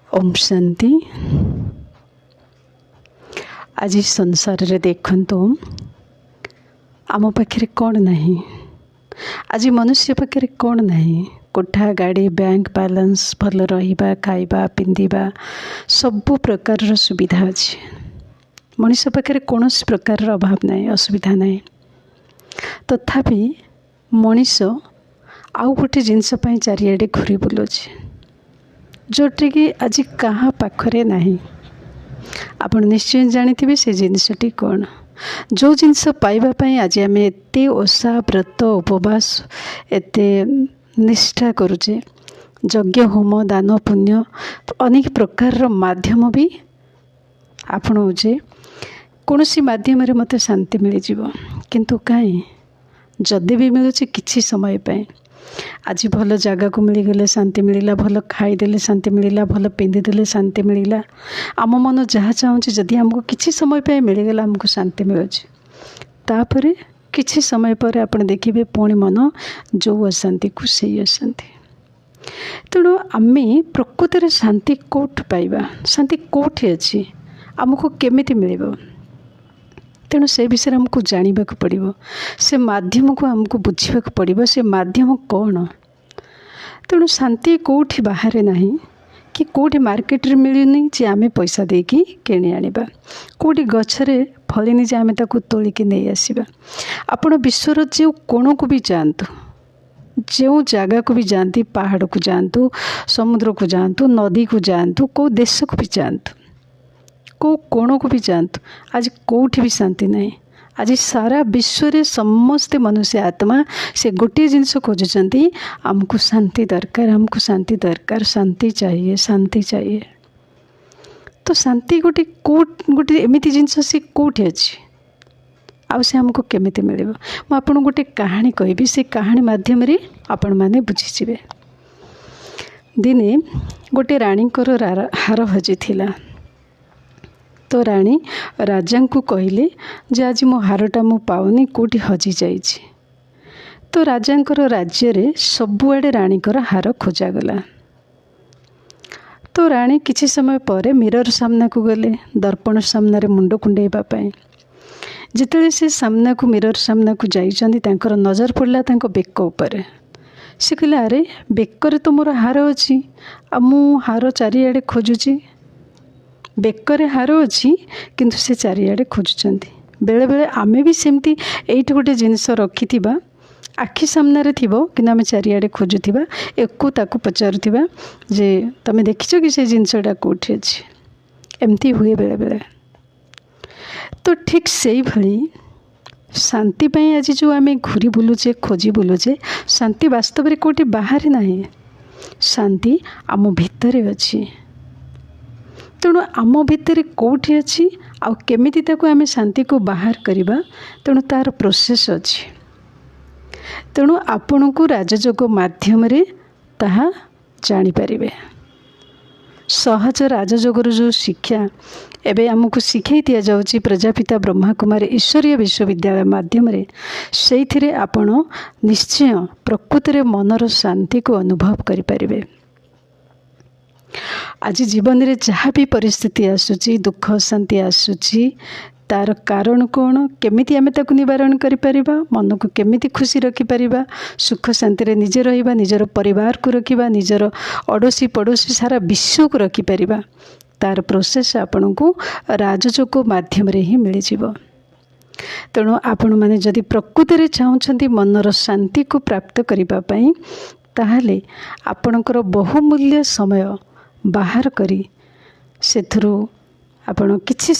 ଓମ୍ ଶାନ୍ତି। ଆଜି ସଂସାରରେ ଦେଖନ୍ତୁ, ଆମ ପାଖରେ କ'ଣ ନାହିଁ? ଆଜି ମନୁଷ୍ୟ ପାଖରେ କ'ଣ ନାହିଁ? କୋଠା, ଗାଡ଼ି, ବ୍ୟାଙ୍କ ବାଲାନ୍ସ, ଭଲ ରହିବା, ଖାଇବା, ପିନ୍ଧିବା, ସବୁ ପ୍ରକାରର ସୁବିଧା ଅଛି। ମଣିଷ ପାଖରେ କୌଣସି ପ୍ରକାରର ଅଭାବ ନାହିଁ, ଅସୁବିଧା ନାହିଁ। ତଥାପି ମଣିଷ ଆଉ ଗୋଟେ ଜିନିଷ ପାଇଁ ଚାରିଆଡ଼େ ଘୁରି ବୁଲୁଛି, ଯେଉଁଟାକି ଆଜି କାହା ପାଖରେ ନାହିଁ। ଆପଣ ନିଶ୍ଚୟ ଜାଣିଥିବେ ସେ ଜିନିଷଟି କ'ଣ, ଯେଉଁ ଜିନିଷ ପାଇବା ପାଇଁ ଆଜି ଆମେ ଏତେ ଓଷା, ବ୍ରତ, ଉପବାସ, ଏତେ ନିଷ୍ଠା କରୁଛେ, ଯଜ୍ଞ, ହୋମ, ଦାନ, ପୁଣ୍ୟ, ଅନେକ ପ୍ରକାରର ମାଧ୍ୟମ ବି ଆପଣାଉଛେ। କୌଣସି ମାଧ୍ୟମରେ ମୋତେ ଶାନ୍ତି ମିଳିଯିବ, କିନ୍ତୁ କାହିଁ? ଯଦି ବି ମିଳୁଛି, କିଛି ସମୟ ପାଇଁ। ଆଜି ଭଲ ଜାଗାକୁ ମିଳିଗଲେ ଶାନ୍ତି ମିଳିଲା, ଭଲ ଖାଇଦେଲେ ଶାନ୍ତି ମିଳିଲା, ଭଲ ପିନ୍ଧିଦେଲେ ଶାନ୍ତି ମିଳିଲା। ଆମ ମନ ଯାହା ଚାହୁଁଛି, ଯଦି ଆମକୁ କିଛି ସମୟ ପାଇଁ ମିଳିଗଲା, ଆମକୁ ଶାନ୍ତି ମିଳୁଛି। ତାପରେ କିଛି ସମୟ ପରେ ଆପଣ ଦେଖିବେ, ପୁଣି ମନ ଯେଉଁ ଅଶାନ୍ତିକୁ ସେଇ ଅଶାନ୍ତି। ତେଣୁ ଆମେ ପ୍ରକୃତରେ ଶାନ୍ତି କେଉଁଠୁ ପାଇବା? ଶାନ୍ତି କେଉଁଠି ଅଛି? ଆମକୁ କେମିତି ମିଳିବ? ତେଣୁ ସେ ବିଷୟରେ ଆମକୁ ଜାଣିବାକୁ ପଡ଼ିବ। ସେ ମାଧ୍ୟମକୁ ଆମକୁ ବୁଝିବାକୁ ପଡ଼ିବ, ସେ ମାଧ୍ୟମ କ'ଣ। ତେଣୁ ଶାନ୍ତି କେଉଁଠି ବାହାରେ ନାହିଁ କି କେଉଁଠି ମାର୍କେଟରେ ମିଳୁନି ଯେ ଆମେ ପଇସା ଦେଇକି କିଣି ଆଣିବା। କେଉଁଠି ଗଛରେ ଫଳିନି ଯେ ଆମେ ତାକୁ ତୋଳିକି ନେଇ ଆସିବା। ଆପଣ ବିଶ୍ୱର ଯେଉଁ କୋଣକୁ ବି ଯାଆନ୍ତୁ, ଯେଉଁ ଜାଗାକୁ ବି ଯାଆନ୍ତି, ପାହାଡ଼କୁ ଯାଆନ୍ତୁ, ସମୁଦ୍ରକୁ ଯାଆନ୍ତୁ, ନଦୀକୁ ଯାଆନ୍ତୁ, କେଉଁ ଦେଶକୁ ବି ଯାଆନ୍ତୁ, କେଉଁ କୋଣକୁ ବି ଯାଆନ୍ତୁ, ଆଜି କେଉଁଠି ବି ଶାନ୍ତି ନାହିଁ। ଆଜି ସାରା ବିଶ୍ୱରେ ସମସ୍ତେ ମନୁଷ୍ୟ ଆତ୍ମା ସେ ଗୋଟିଏ ଜିନିଷ ଖୋଜୁଛନ୍ତି, ଆମକୁ ଶାନ୍ତି ଦରକାର, ଆମକୁ ଶାନ୍ତି ଦରକାର, ଶାନ୍ତି चाहिए, ଶାନ୍ତି चाहिए। ତ ଶାନ୍ତି ଗୋଟେ କେଉଁ ଗୋଟେ ଏମିତି ଜିନିଷ, ସେ କେଉଁଠି ଅଛି ଆଉ ସେ ଆମକୁ କେମିତି ମିଳିବ? ମୁଁ ଆପଣଙ୍କୁ ଗୋଟେ କାହାଣୀ କହିବି, ସେ କାହାଣୀ ମାଧ୍ୟମରେ ଆପଣମାନେ ବୁଝିଯିବେ। ଦିନେ ଗୋଟେ ରାଣୀଙ୍କର ହାର ହଜିଥିଲା। ତ ରାଣୀ ରାଜାଙ୍କୁ କହିଲେ ଯେ ଆଜି ମୋ ହାରଟା ମୁଁ ପାଉନି, କେଉଁଠି ହଜିଯାଇଛି। ତ ରାଜାଙ୍କର ରାଜ୍ୟରେ ସବୁଆଡ଼େ ରାଣୀଙ୍କର ହାର ଖୋଜାଗଲା। ତ ରାଣୀ କିଛି ସମୟ ପରେ ମିରର ସାମ୍ନାକୁ ଗଲେ, ଦର୍ପଣ ସାମ୍ନାରେ ମୁଣ୍ଡ କୁଣ୍ଡେଇବା ପାଇଁ। ଯେତେବେଳେ ସେ ସାମ୍ନାକୁ, ମିରର ସାମ୍ନାକୁ ଯାଇଛନ୍ତି, ତାଙ୍କର ନଜର ପଡ଼ିଲା ତାଙ୍କ ବେକ ଉପରେ। ସେ କହିଲେ, ଆରେ, ବେକରେ ତ ମୋର ହାର ଅଛି ଆଉ ମୁଁ ହାର ଚାରିଆଡ଼େ ଖୋଜୁଛି। ବେକରେ ହାର ଅଛି, କିନ୍ତୁ ସେ ଚାରିଆଡ଼େ ଖୋଜୁଛନ୍ତି। ବେଳେବେଳେ ଆମେ ବି ସେମିତି ଏଇଠି ଗୋଟେ ଜିନିଷ ରଖିଥିବା, ଆଖି ସାମ୍ନାରେ ଥିବ, କିନ୍ତୁ ଆମେ ଚାରିଆଡ଼େ ଖୋଜୁଥିବା, ଏକୁ ତାକୁ ପଚାରୁଥିବା ଯେ ତୁମେ ଦେଖିଛ କି ସେ ଜିନିଷଟା କେଉଁଠି ଅଛି? ଏମିତି ହୁଏ ବେଳେବେଳେ। ତ ଠିକ୍ ସେଇଭଳି ଶାନ୍ତି ପାଇଁ ଆଜି ଯେଉଁ ଆମେ ଘୁରି ବୁଲୁଛେ, ଖୋଜି ବୁଲୁଛେ, ଶାନ୍ତି ବାସ୍ତବରେ କେଉଁଠି ବାହାରେ ନାହିଁ। ଶାନ୍ତି ଆମ ଭିତରେ ଅଛି। ତେଣୁ ଆମ ଭିତରେ କେଉଁଠି ଅଛି ଆଉ କେମିତି ତାକୁ ଆମେ ଶାନ୍ତିକୁ ବାହାର କରିବା, ତେଣୁ ତା'ର ପ୍ରୋସେସ୍ ଅଛି। ତେଣୁ ଆପଣଙ୍କୁ ରାଜଯୋଗ ମାଧ୍ୟମରେ ତାହା ଜାଣିପାରିବେ। ସହଜ ରାଜଯୋଗର ଯେଉଁ ଶିକ୍ଷା ଏବେ ଆମକୁ ଶିଖାଇ ଦିଆଯାଉଛି ପ୍ରଜାପିତା ବ୍ରହ୍ମାକୁମାରୀ ଈଶ୍ୱରୀୟ ବିଶ୍ୱବିଦ୍ୟାଳୟ ମାଧ୍ୟମରେ, ସେଇଥିରେ ଆପଣ ନିଶ୍ଚୟ ପ୍ରକୃତରେ ମନର ଶାନ୍ତିକୁ ଅନୁଭବ କରିପାରିବେ। ଆଜି ଜୀବନରେ ଯାହା ବି ପରିସ୍ଥିତି ଆସୁଛି, ଦୁଃଖ ଅଶାନ୍ତି ଆସୁଛି, ତା'ର କାରଣ କ'ଣ, କେମିତି ଆମେ ତାକୁ ନିବାରଣ କରିପାରିବା, ମନକୁ କେମିତି ଖୁସି ରଖିପାରିବା, ସୁଖ ଶାନ୍ତିରେ ନିଜେ ରହିବା, ନିଜର ପରିବାରକୁ ରଖିବା, ନିଜର ଅଡ଼ୋଶୀ ପଡ଼ୋଶୀ, ସାରା ବିଶ୍ୱକୁ ରଖିପାରିବା, ତା'ର ପ୍ରୋସେସ୍ ଆପଣଙ୍କୁ ରାଜଯୋଗ ମାଧ୍ୟମରେ ହିଁ ମିଳିଯିବ। ତେଣୁ ଆପଣମାନେ ଯଦି ପ୍ରକୃତରେ ଚାହୁଁଛନ୍ତି ମନର ଶାନ୍ତିକୁ ପ୍ରାପ୍ତ କରିବା ପାଇଁ, ତାହେଲେ ଆପଣଙ୍କର ବହୁମୂଲ୍ୟ ସମୟ ବାହାର କରି ସେଥିରୁ ଆପଣ କିଛି